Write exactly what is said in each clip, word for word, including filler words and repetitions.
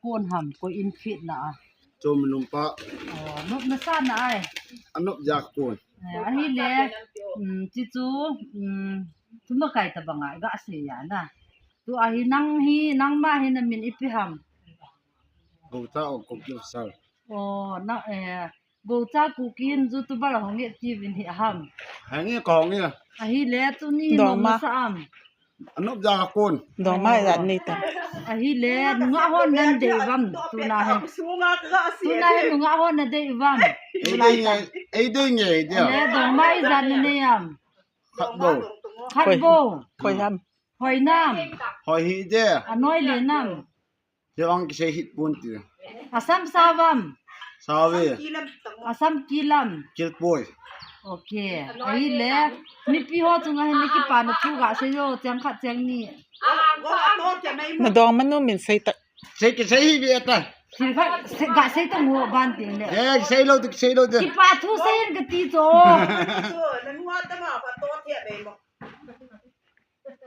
Kon ham, koi in fit na a. Chom num pa. Oh, nop na sa na ai. Anop ja kon. Eh, ahile, um, chi chu, um, tuma kai ta banga ga se ya na. Tu ahi nang hi, nangma hi na min ipi ham. Gota o ko kyo sal. Oh, na, eh, Gocha Kuki in YouTuber hong e ti vin hi ham. Hang e ko hong e. Ahile tuni Dongma. Noma sa am. Anop ja kon. Dongma ya ni ta. Ahile nunga hon nan dei vam tuna he. Tuna he nunga hon nan dei vam. Ei dei nge, ei dei nge, ei dei. Ahile Dongma ijat na nei am. Khat bo. Khat bo. Koi ham. Hoi nam. Hoi hi de. Anoi le nam. Hiwang kisei hit pon ti. Asam savam. Save. Asam kilam. Kilpoi. Okay. Ahile. Mipi ho chunga hin ni kipa na thu ga sei yo, chang khat chang ni. Na dongmanu min sei ta. Sei kisei hi ve ta. Sei khat, sei, ga sei ta mo ban ti le. Eh, sei lo ti, sei lo ti. Kipa thu sei in ka ti cho.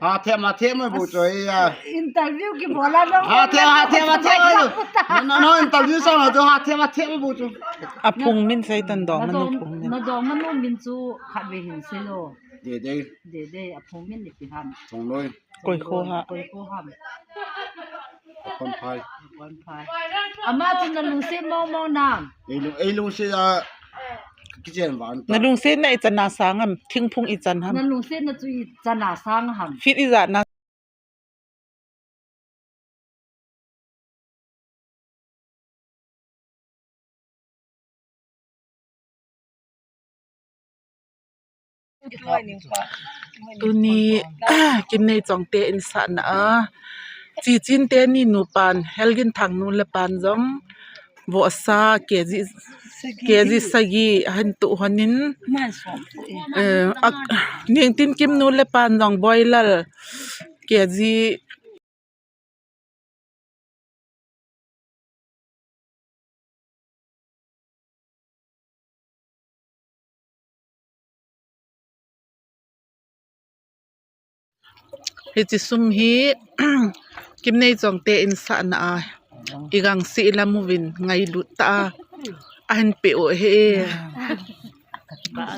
Ha the ma the ma bu cho ya. Interview ki bola lo. Ha the, ha the ma the ma. No, no, no, interview sa ma cho ha the ma the ma bu cho. Aphung min sei tan dongmanu phung min. Na dongmanu min chu khat ve hin sei lo. De de. De de, aphung min ni pi ham. Chong loi. Koi kho ha. Koi kho ham. Kon phai. Kon phai. Ama chu na lungset mo mo nam. Ei lung, ei lungset a kichen van ta. Na lungset na ichan na sang ham, thingphung ichan ham. Na lungset na chu ichan na sang ham. Fit ijat na. Tuni, Kimneichong te insahna a, Chichinte ni nupan, Helginthang nu le pan jong, vohsa, K G, K G sagi, ahin tuh honin, eh, ak-, Ningtinkim nu le pan jong, boilal, K G, Hiche sum hi, Kimneichong te insahna a, igang si lam uvin ngailut ta a, ahin pe u hi.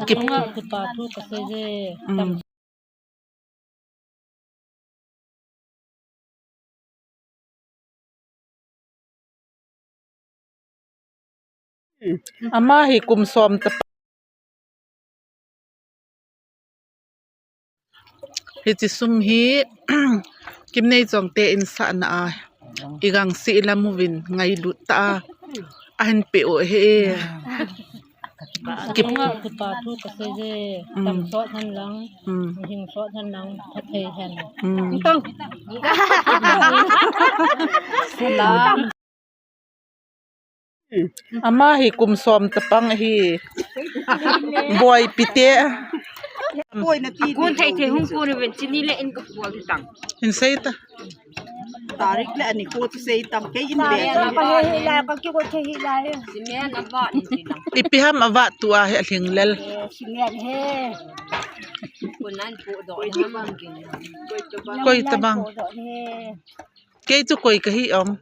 Kip-, kipa thu kasei e. Mm. Ama hi kum som tapa. Hiche sum hi Kimneichong te insahna a, igang si lam uvin ngailut ta a, ahin pe u hi. Kip- Kipa thu kasei e. Mm. Tam sot hen lang. Mm. Hing sot hen lang. Phat thei hen. Mm. Salam. Ama hi kum som tapang hi. Boipi te. Kun thei thei hung kun ven chini le in ka kual tang. Hin sei ta. Tarik le ani ko tu sei tam ke in be. Tarik ka he he la ka ki ko the he la he. Ipi ham avat tu a he lhinglel. Simen he. Kunan pu do ham. Koi tabang. Koi tabang. Kei chu koi kahi ong.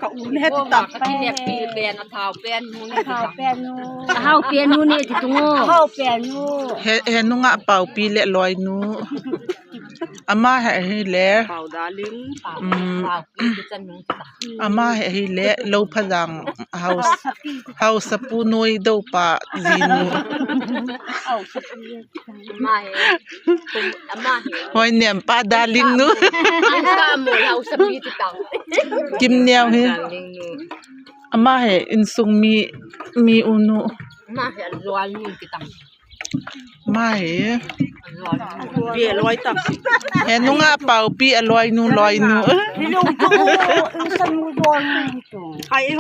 Ka u ne ti ta. Ka ti ne pi pen a thao pen nu ne ti ta. Thao pen nu. A hao pen nu ne ti tung o. Hao pen nu. He, he nunga Paopi le Loinu. Ama he hile. Pao Darling. Mm. Paopi ti chan nu ti ta. Ama he hile Louphajang house. Haosapu noi dopa jinu. Ama hi. Ama hi. Hoi nem pa Darling nu. Haosapu, Haosapu ti tang. Kimneo hi. Darling nu. Ama hi insung mi, mi u nu. Ama hi Loinu ti tang. Ama hi. He nunga Paopi a loinu, loinu. Ai,